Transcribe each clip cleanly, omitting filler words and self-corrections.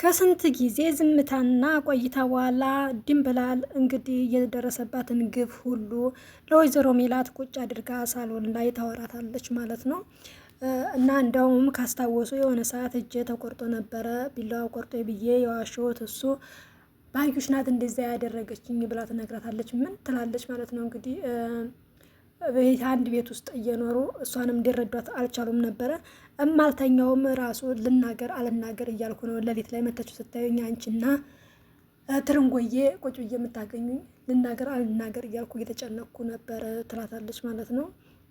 ከስንት ጊዜ ዝምታና ቆይታ በኋላ ድንብላል እንግዲህ የደረሰባትን ግፍ ሁሉ ለወይዘሮ ሜላት ቁጭ አድርጋ ሳሎን ላይ ታወራታለች ማለት ነው። እና እንደውም ካስታወሱ የሆነ ሰዓት እጄ ተቆርጦ ነበረ፣ ቢላዋ ቆርጦ ብዬ የዋሸሁት እሱ ባዩሽ ናት እንደዚያ ያደረገችኝ ብላ ትነግራታለች። ምን ትላለች ማለት ነው እንግዲህ አንድ ቤት ውስጥ እየኖሩ እሷንም እንዲረዷት አልቻሉም ነበረ። እማልተኛውም ራሱ ልናገር አልናገር እያልኩ ነው። ሌሊት ላይ መታችሁ ስታዩኝ አንቺና ትርንጎዬ ቁጭ ብዬ የምታገኙኝ ልናገር አልናገር እያልኩ እየተጨነቅኩ ነበረ ትላታለች ማለት ነው።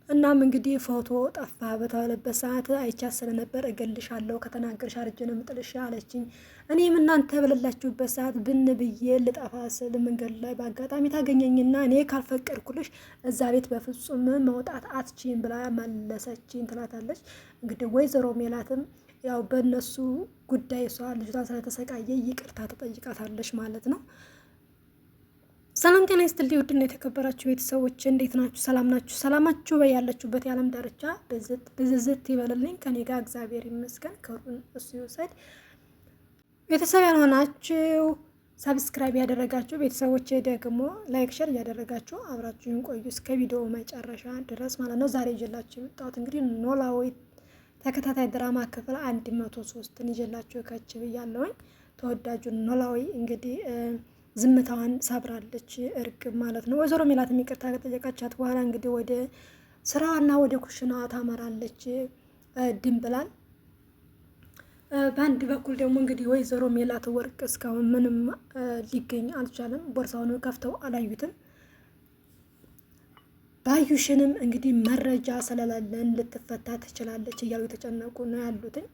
እናም እንግዲህ ፎቶ ጠፋ በተባለበት ሰዓት አይቻት ስለነበር እገልሻለሁ፣ ከተናገርሽ አርጄ ነው የምጥልሽ አለችኝ። እኔም እናንተ በሌላችሁበት ሰዓት ብን ብዬ ልጠፋ ስል መንገድ ላይ በአጋጣሚ ታገኘኝና እኔ ካልፈቀድኩልሽ እዛ ቤት በፍጹም መውጣት አትችይም ብላ መለሰችኝ ትላታለች። እንግዲህ ወይዘሮ ሜላትም ያው በእነሱ ጉዳይ እሷ ልጅቷን ስለተሰቃየ ይቅርታ ትጠይቃታለች ማለት ነው። ሰላም ጤና ይስጥልኝ። ውድና የተከበራችሁ ቤተሰቦች እንዴት ናችሁ? ሰላም ናችሁ? ሰላማችሁ በያላችሁበት የዓለም ዳርቻ ብዝዝት ይበልልኝ። ከኔ ጋር እግዚአብሔር ይመስገን፣ ክብሩን እሱ ይውሰድ። ቤተሰብ ያልሆናችሁ subscribe ያደረጋችሁ ቤተሰቦች ደግሞ like፣ share እያደረጋችሁ አብራችሁን ቆዩ እስከ ቪዲዮ መጨረሻ ድረስ ማለት ነው። ዛሬ ይዤላችሁ የመጣሁት እንግዲህ ኖላዊ ተከታታይ ድራማ ክፍል 103ን ይዤላችሁ ከች ብያለሁኝ። ተወዳጁን ኖላዊ እንግዲህ ዝምታዋን ሰብራለች እርግብ ማለት ነው። ወይዘሮ ሜላትም ይቅርታ ከጠየቀቻት በኋላ እንግዲህ ወደ ስራዋና ወደ ኩሽናዋ ታመራለች ድንብላል። በአንድ በኩል ደግሞ እንግዲህ ወይዘሮ ሜላት ወርቅ እስካሁን ምንም ሊገኝ አልቻለም። ቦርሳውን ከፍተው አላዩትም። ባዩሽንም እንግዲህ መረጃ ስለሌለን ልትፈታ ትችላለች እያሉ የተጨነቁ ነው ያሉትኝ።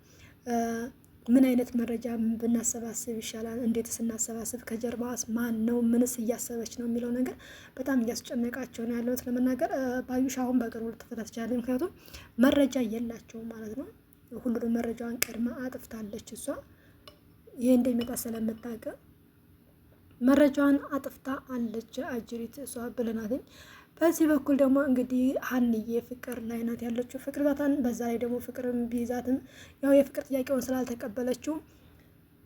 ምን አይነት መረጃ ብናሰባስብ ይሻላል? እንዴት ስናሰባስብ? ከጀርባስ ማን ነው? ምንስ እያሰበች ነው የሚለው ነገር በጣም እያስጨነቃቸው ነው ያለው። ለመናገር ባዩሽ አሁን በቅርቡ ልትፈታ ትችላለች። ምክንያቱም መረጃ የላቸውም ማለት ነው። ሁሉንም መረጃዋን ቀድማ አጥፍታለች። እሷ ይሄ እንደሚመጣ ስለምታውቅ መረጃዋን አጥፍታ አለች። አጅሪት እሷ ብለናትኝ በዚህ በኩል ደግሞ እንግዲህ ሀንዬ ፍቅር ላይ ናት ያለችው። ፍቅር ዛታን በዛ ላይ ደግሞ ፍቅርም ቢይዛትም ያው የፍቅር ጥያቄውን ስላልተቀበለችው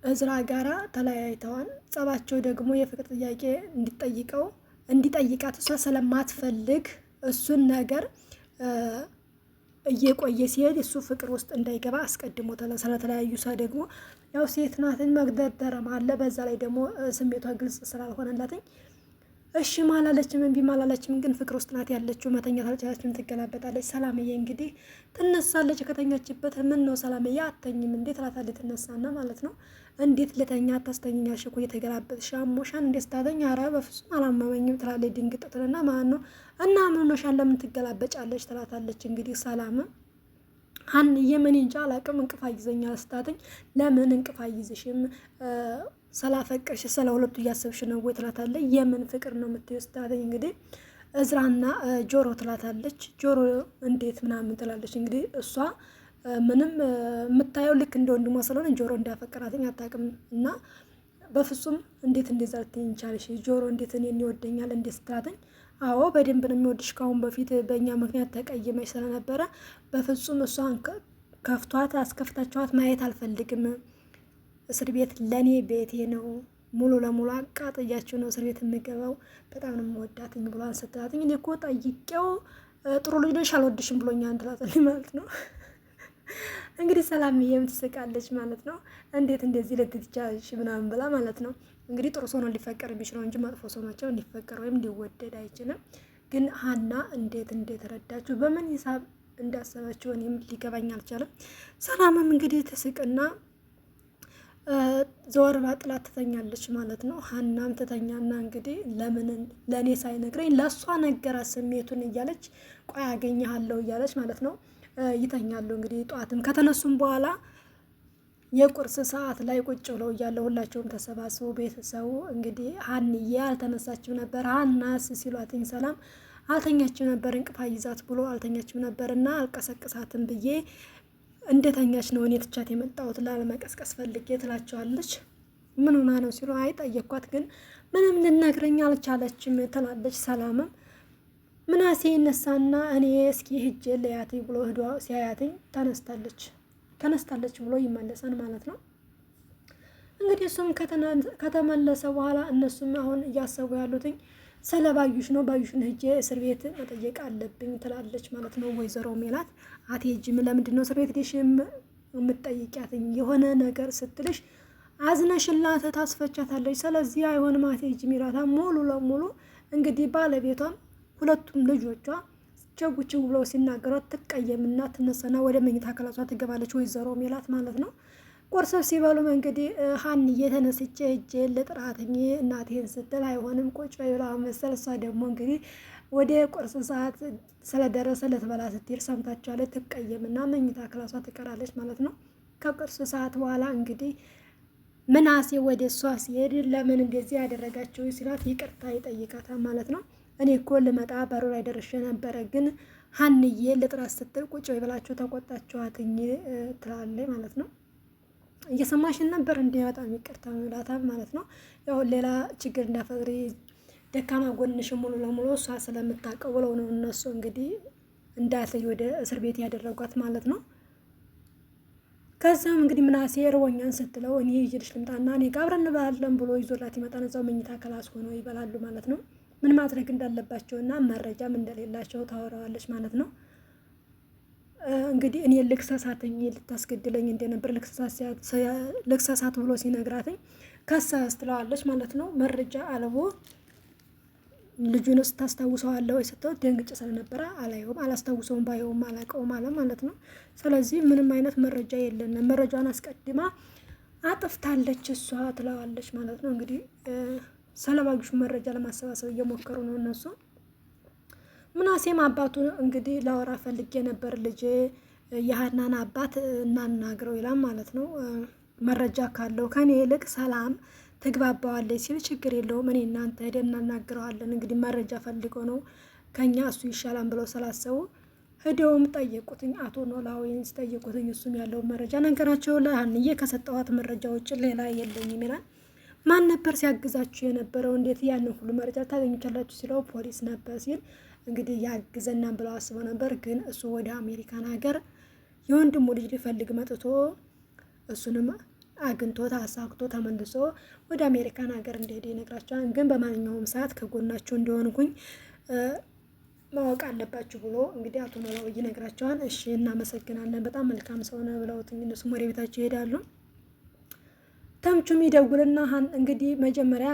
እዝራ ጋራ ተለያይተዋል። ጸባቸው ደግሞ የፍቅር ጥያቄ እንዲጠይቀው እንዲጠይቃት እሷ ስለማትፈልግ እሱን ነገር እየቆየ ሲሄድ እሱ ፍቅር ውስጥ እንዳይገባ አስቀድሞ ስለተለያዩ ሰ ደግሞ ያው ሴት ናትን መግደርደርም አለ። በዛ ላይ ደግሞ ስሜቷ ግልጽ ስላልሆነላትኝ እሺ ማላለችም እምቢ ማላለችም፣ ግን ፍቅር ውስጥ ናት ያለችው። መተኛት አልቻለችም፣ ትገላበጣለች። ሰላምዬ እንግዲህ ትነሳለች ከተኛችበት። ምን ነው ሰላምዬ አተኝም እንዴ ትላታለች። ትነሳና ማለት ነው እንዴት ልተኛ አታስተኛሽ እኮ እየተገላበጥሽ አሞሻን እንዴት ስታተኝ፣ ኧረ በፍጹም አላመመኝም ትላለች። ድንግጥ ትልና ማለት ነው እና ምን ሆነሻል ለምን ትገላበጫለች ትላታለች። እንግዲህ ሰላም ሀንዬ ምን እንጃ አላቅም እንቅፋ ይዘኛል ስታተኝ፣ ለምን እንቅፋ ይዝሽም ስላፈቀርሽ ስለ ሁለቱ እያሰብሽ ነው ወይ ትላታለች። የምን ፍቅር ነው የምትይው ስትላተኝ እንግዲህ እዝራና ጆሮ ትላታለች። ጆሮ እንዴት ምናምን ትላለች። እንግዲህ እሷ ምንም የምታየው ልክ እንደ ወንድሟ ስለሆነ ጆሮ እንዳፈቀራትኝ አታውቅም። እና በፍጹም እንዴት እንደዛ ልትይኝ ቻልሽ? ጆሮ እንዴት እኔን ይወደኛል እንዴት ስትላትኝ አዎ በደንብ ነው የሚወድሽ። ከአሁን በፊት በእኛ ምክንያት ተቀይመሽ ስለነበረ በፍጹም እሷን ከፍቷት አስከፍታችኋት ማየት አልፈልግም እስር ቤት ለእኔ ቤቴ ነው። ሙሉ ለሙሉ አቃጥያችሁ ነው እስር ቤት የምገባው። በጣም ነው የምወዳትኝ ብሏን ስትላትኝ እኔ እኮ ጠይቄው ጥሩ ልጅ ነሽ አልወድሽም ብሎኛል ትላታለች ማለት ነው። እንግዲህ ሰላምዬም ትስቃለች ማለት ነው። እንዴት እንደዚህ ልትትቻለሽ ምናምን ብላ ማለት ነው። እንግዲህ ጥሩ ሰው ነው ሊፈቀር የሚችለው እንጂ መጥፎ ሰው ናቸው ሊፈቀር ወይም ሊወደድ አይችልም። ግን ሀና እንዴት እንደተረዳችው በምን ሂሳብ እንዳሰበችው እኔም ሊገባኝ አልቻለም። ሰላምም እንግዲህ ትስቅና ዘወር ጥላት ትተኛለች ማለት ነው። ሀናም ትተኛና እንግዲህ ለምን ለእኔ ሳይነግረኝ ለእሷ ነገራት ስሜቱን እያለች ቆይ አገኘሃለሁ እያለች ማለት ነው። ይተኛሉ እንግዲህ ጠዋትም ከተነሱም በኋላ የቁርስ ሰዓት ላይ ቁጭ ብለው እያለ ሁላቸውም ተሰባስበው ቤተሰቡ እንግዲህ ሀንዬ አልተነሳችም ነበር። ሀናስ ሲሏትኝ ሰላም አልተኛችም ነበር እንቅፋ ይዛት ብሎ አልተኛችም ነበር እና አልቀሰቅሳትም ብዬ እንደተኛች ነው እኔ ትቻት የመጣሁት ላለመቀስቀስ ፈልጌ ትላቸዋለች። ምን ሆና ነው ሲሉ አይ ጠየኳት፣ ግን ምንም ልነግረኝ አልቻለችም ትላለች። ሰላምም ምናሴ ይነሳና እኔ እስኪ ሂጄ ልያት ብሎ ሂዶ ሲያያትኝ ተነስታለች ተነስታለች ብሎ ይመለሳል ማለት ነው። እንግዲህ እሱም ከተመለሰ በኋላ እነሱም አሁን እያሰቡ ያሉትኝ ስለ ባዩሽ ነው። ባዩሽን ሂጄ እስር ቤት መጠየቅ አለብኝ ትላለች ማለት ነው ወይዘሮ ሜላት። አትሄጂም፣ ለምንድን ነው እስር ቤት ሄደሽ የምትጠይቂያትኝ? የሆነ ነገር ስትልሽ አዝነሽላት ታስፈቻታለች። ስለዚህ አይሆንም፣ አትሄጂም ይላታል። ሙሉ ለሙሉ እንግዲህ ባለቤቷም ሁለቱም ልጆቿ ቸጉ ችው ብለው ሲናገሯት ትቀየምና ትነሳና ወደ መኝታ ክላሷ ትገባለች ወይዘሮ ሜላት ማለት ነው። ቁርስ ሲበሉም እንግዲህ ሀንዬ ተነስቼ እጄ ልጥራትኝ እናቴን ስትል አይሆንም ቁጭ በይ ብላ መሰል እሷ ደግሞ እንግዲህ ወደ ቁርስ ሰዓት ስለደረሰ ልትበላ ስትሄድ ሰምታችኋለች። ትቀየምና መኝታ ክላሷ ትቀራለች ማለት ነው። ከቁርስ ሰዓት በኋላ እንግዲህ ምናሴ ወደ እሷ ሲሄድ ለምን እንደዚህ ያደረጋቸው ሲላት ይቅርታ ይጠይቃታል ማለት ነው። እኔ እኮ ልመጣ በሩ ላይ ደርሼ ነበረ፣ ግን ሀንዬ ልጥራት ስትል ቁጭ በይ ብላችሁ ተቆጣችኋትኝ ትላለች ማለት ነው። እየሰማሽን ነበር እንዲ በጣም ይቅርታ ምላታ ማለት ነው። ያው ሌላ ችግር እንዳፈጥሪ ደካማ ጎንሽ ሙሉ ለሙሉ እሷ ስለምታውቀው ብለው ነው እነሱ እንግዲህ እንዳትለይ ወደ እስር ቤት ያደረጓት ማለት ነው። ከዛም እንግዲህ ምናሴ እርቦኛል ስትለው እኔ ይዤልሽ ልምጣና እኔ ጋር አብረን እንበላለን ብሎ ይዞላት ይመጣል። እዛው መኝታ class ሆነው ይበላሉ ማለት ነው። ምን ማድረግ እንዳለባቸውና መረጃም እንደሌላቸው ታወራዋለች ማለት ነው። እንግዲህ እኔ ልክሰሳትኝ ልታስገድለኝ እንደነበር ልክሰሳት ብሎ ሲነግራትኝ ከሰስ ትለዋለች ማለት ነው። መረጃ አልቦ ልጁን ስታስታውሰዋለህ ወይ ስትለው ደንግጬ ስለነበረ አላየውም፣ አላስታውሰውም፣ ባየውም አላውቀውም አለ ማለት ነው። ስለዚህ ምንም አይነት መረጃ የለንም፣ መረጃዋን አስቀድማ አጥፍታለች እሷ ትለዋለች ማለት ነው። እንግዲህ ሰለባጊሹ መረጃ ለማሰባሰብ እየሞከሩ ነው እነሱ። ምናሴም አባቱ እንግዲህ ላወራ ፈልጌ ነበር ልጄ የሀናን አባት እናናግረው ይላል ማለት ነው። መረጃ ካለው ከኔ ይልቅ ሰላም ትግባባዋለች ሲል ችግር የለውም እኔ እናንተ ሄደን እናናግረዋለን። እንግዲህ መረጃ ፈልጎ ነው ከኛ እሱ ይሻላል ብለው ስላሰቡ ሄደውም ጠየቁትኝ። አቶ ኖላዊን ሲጠይቁትኝ እሱም ያለውን መረጃ ነገራቸው። ለሀንዬ ከሰጠዋት መረጃ ውጭ ሌላ የለኝም ይላል። ማን ነበር ሲያግዛችሁ የነበረው? እንዴት ያንን ሁሉ መረጃ ታገኙቻላችሁ? ሲለው ፖሊስ ነበር ሲል እንግዲህ ያግዘናን ብለው አስበው ነበር። ግን እሱ ወደ አሜሪካን ሀገር የወንድሙ ልጅ ሊፈልግ መጥቶ እሱንም አግኝቶ አሳክቶ ተመልሶ ወደ አሜሪካን ሀገር እንደሄደ ይነግራቸዋል። ግን በማንኛውም ሰዓት ከጎናቸው እንደሆንኩኝ ማወቅ አለባችሁ ብሎ እንግዲህ አቶ ኖላዊ ይነግራቸዋል። እሺ እናመሰግናለን፣ በጣም መልካም ሰው ነው ብለውት እነሱም ወደ ቤታቸው ይሄዳሉ። ተምቹም ይደውልና እንግዲህ መጀመሪያ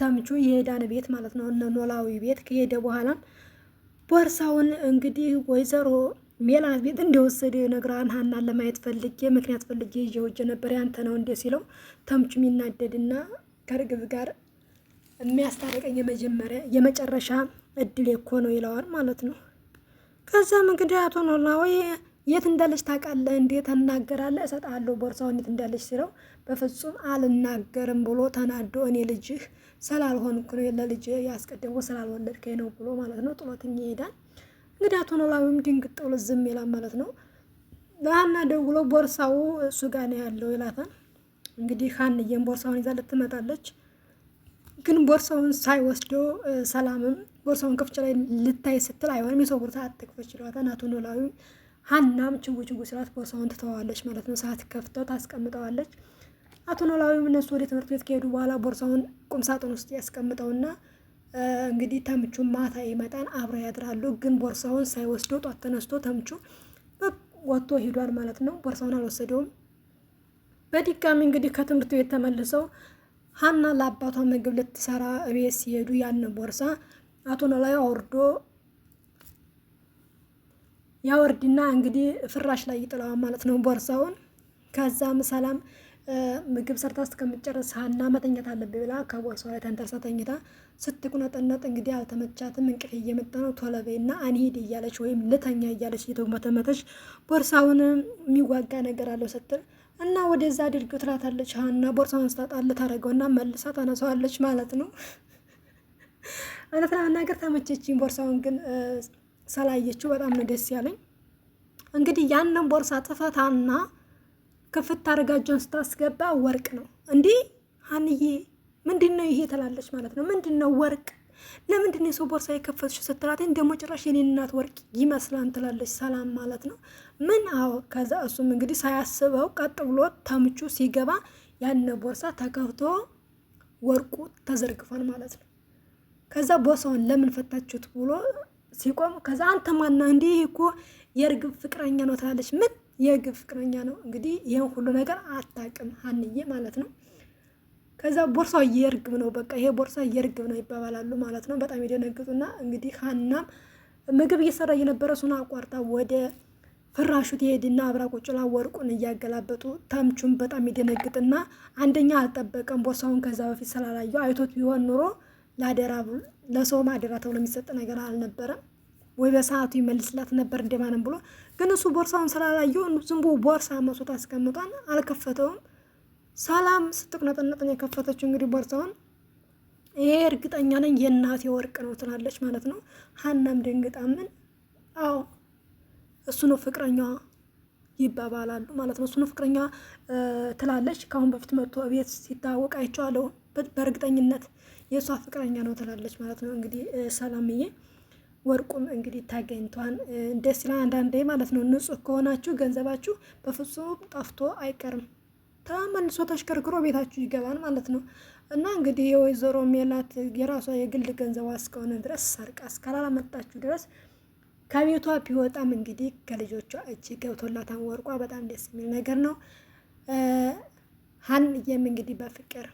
ተምቹ የሄዳን ቤት ማለት ነው እነ ኖላዊ ቤት ከሄደ በኋላ ቦርሳውን እንግዲህ ወይዘሮ ሜላት ቤት እንደወሰደ ይነግረዋል። ሀናን ለማየት ፈልጌ ምክንያት ፈልጌ ይዤ ሄጄ ነበር ያንተ ነው እንዴ ሲለው ተምቹም ይናደድና ከርግብ ጋር የሚያስታርቀኝ የመጀመሪያ የመጨረሻ እድሌ እኮ ነው ይለዋል ማለት ነው። ከዛም እንግዲህ አቶ ኖላዊ የት እንዳለች ታውቃለህ እንዴ? ተናገራለህ፣ እሰጥሃለሁ ቦርሳው እንዴት እንዳለች ሲለው በፍጹም አልናገርም ብሎ ተናዶ እኔ ልጅህ ስላልሆንኩ ነው ለልጅ ያስቀደምኩ ስላልወለድከኝ ነው ብሎ ማለት ነው ጥሎትኝ ይሄዳል። እንግዲህ አቶ ኖላዊም ድንግጥ ብሎ ዝም ይላል ማለት ነው። ለሀና ደውሎ ቦርሳው እሱ ጋር ነው ያለው ይላታል። እንግዲህ ሀንዬም ቦርሳውን ይዛ ልትመጣለች። ግን ቦርሳውን ሳይወስደው ሰላምም ቦርሳውን ክፍች ላይ ልታይ ስትል አይሆንም የሰው ቦርሳ አትክፈች ይሏታል አቶ ኖላዊ ሀናም ችው ችው ስላት ቦርሳውን ትተዋለች ማለት ነው። ሰዓት ከፍተው ታስቀምጠዋለች። አቶ ኖላዊም እነሱ ወደ ትምህርት ቤት ከሄዱ በኋላ ቦርሳውን ቁምሳጥን ውስጥ ያስቀምጠውና እንግዲህ ተምቹ ማታ ይመጣን አብረው ያድራሉ። ግን ቦርሳውን ሳይወስደው ጧት ተነስቶ ተምቹ ወጥቶ ሂዷል ማለት ነው። ቦርሳውን አልወሰደውም። በድጋሚ እንግዲህ ከትምህርት ቤት ተመልሰው ሀና ለአባቷ ምግብ ልትሰራ እቤት ሲሄዱ ያን ቦርሳ አቶ ኖላዊ አውርዶ ያወርድና እንግዲህ ፍራሽ ላይ ይጥለዋል ማለት ነው ቦርሳውን። ከዛም ሰላም ምግብ ሰርታ እስከምጨርስ ሀና መተኛት አለብኝ ብላ ከቦርሳው ላይ ተንተርሳ ተኝታ ስትቁነጠነጥ እንግዲህ አልተመቻትም። እንቅልፍ እየመጣ ነው፣ ቶሎ በይና አንሂድ እያለች ወይም ልተኛ እያለች እየተመተመተች ቦርሳውን የሚዋጋ ነገር አለው ስትል እና ወደዛ አድርጊው ትላታለች ሀና። ቦርሳውን ስታጣል ታደርገውና መልሳ ታነሳዋለች ማለት ነው። እውነት ለመናገር ተመቸችኝ። ቦርሳውን ግን ስላየችው በጣም ነው ደስ ያለኝ። እንግዲህ ያንን ቦርሳ ጥፈታና ክፍት አድርጋ ስታስገባ ወርቅ ነው። እንዲህ ሀንዬ ምንድን ነው ይሄ ትላለች ማለት ነው። ምንድን ነው ወርቅ? ለምንድን ነው የሰው ቦርሳ የከፈትሽ ስትላት ደግሞ ጭራሽ የኔ እናት ወርቅ ይመስላል ትላለች ሰላም ማለት ነው። ምን አዎ። ከዛ እሱም እንግዲህ ሳያስበው ቀጥ ብሎ ተምቹ ሲገባ ያን ቦርሳ ተከፍቶ ወርቁ ተዘርግፏል ማለት ነው። ከዛ ቦርሳውን ለምን ፈታችሁት ብሎ ሲቆም ከዛ አንተ ማና እንዲህ እኮ የእርግብ ፍቅረኛ ነው ትላለች። ምን የእርግብ ፍቅረኛ ነው? እንግዲህ ይህን ሁሉ ነገር አታውቅም ሀንዬ ማለት ነው። ከዛ ቦርሳው የእርግብ ነው፣ በቃ ይሄ ቦርሳ የእርግብ ነው ይባባላሉ ማለት ነው። በጣም የደነግጡና እንግዲህ ሀናም ምግብ እየሰራ እየነበረ እሱን አቋርጣ ወደ ፍራሹ ትሄድና አብራ ቁጭ ብላ ወርቁን እያገላበጡ ተምቹን በጣም ይደነግጥና አንደኛ አልጠበቀም ቦርሳውን ከዛ በፊት ስላላየው አይቶት ቢሆን ኑሮ ለአደራ ለሰውም አደራ ተብሎ የሚሰጥ ነገር አልነበረም። ወይ በሰዓቱ ይመልስላት ነበር እንደማንም ብሎ ግን እሱ ቦርሳውን ስላላየው ዝም ብሎ ቦርሳ መስሎት አስቀምጧን አልከፈተውም። ሰላም ስትቁነጠነጥን የከፈተችው እንግዲህ ቦርሳውን ይሄ እርግጠኛ ነኝ የእናቴ ወርቅ ነው ትላለች ማለት ነው። ሀናም ደንግጣ ምን አዎ እሱ ነው ፍቅረኛዋ ይባባላሉ ማለት ነው። እሱ ነው ፍቅረኛዋ ትላለች። ከአሁን በፊት መጥቶ ቤት ሲታወቅ አይቼዋለሁ በእርግጠኝነት የእሷ ፍቅረኛ ነው ትላለች ማለት ነው። እንግዲህ ሰላምዬ ወርቁም እንግዲህ ታገኝቷን ደስ ይላል አንዳንዴ ማለት ነው። ንጹህ ከሆናችሁ ገንዘባችሁ በፍጹም ጠፍቶ አይቀርም፣ ተመልሶ ተሽከርክሮ ቤታችሁ ይገባል ማለት ነው። እና እንግዲህ የወይዘሮ ሜላት የራሷ የግል ገንዘቧ እስከሆነ ድረስ ሰርቃ እስካላመጣችሁ ድረስ ከቤቷ ቢወጣም እንግዲህ ከልጆቿ እጅ ገብቶላታን ወርቋ በጣም ደስ የሚል ነገር ነው። ሀንዬም እንግዲህ በፍቅር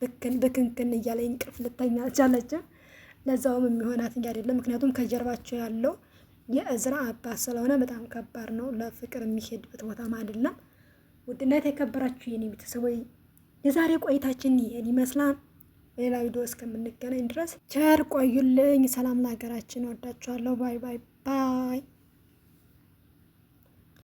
ብክን ብክንክን እያለ እንቅልፍ ልተኛ አልቻለችም። ለዛውም የሚሆናት እንጂ አይደለም። ምክንያቱም ከጀርባቸው ያለው የእዝራ አባት ስለሆነ በጣም ከባድ ነው። ለፍቅር የሚሄድበት ቦታም አይደለም። ውድና የተከበራችሁ የኔ ቤተሰቦች የዛሬ ቆይታችን ይሄን ይመስላል። ሌላ ቪዲዮ እስከምንገናኝ ድረስ ቸር ቆዩልኝ። ሰላም ለሀገራችን። ወዳችኋለሁ። Bye bye bye።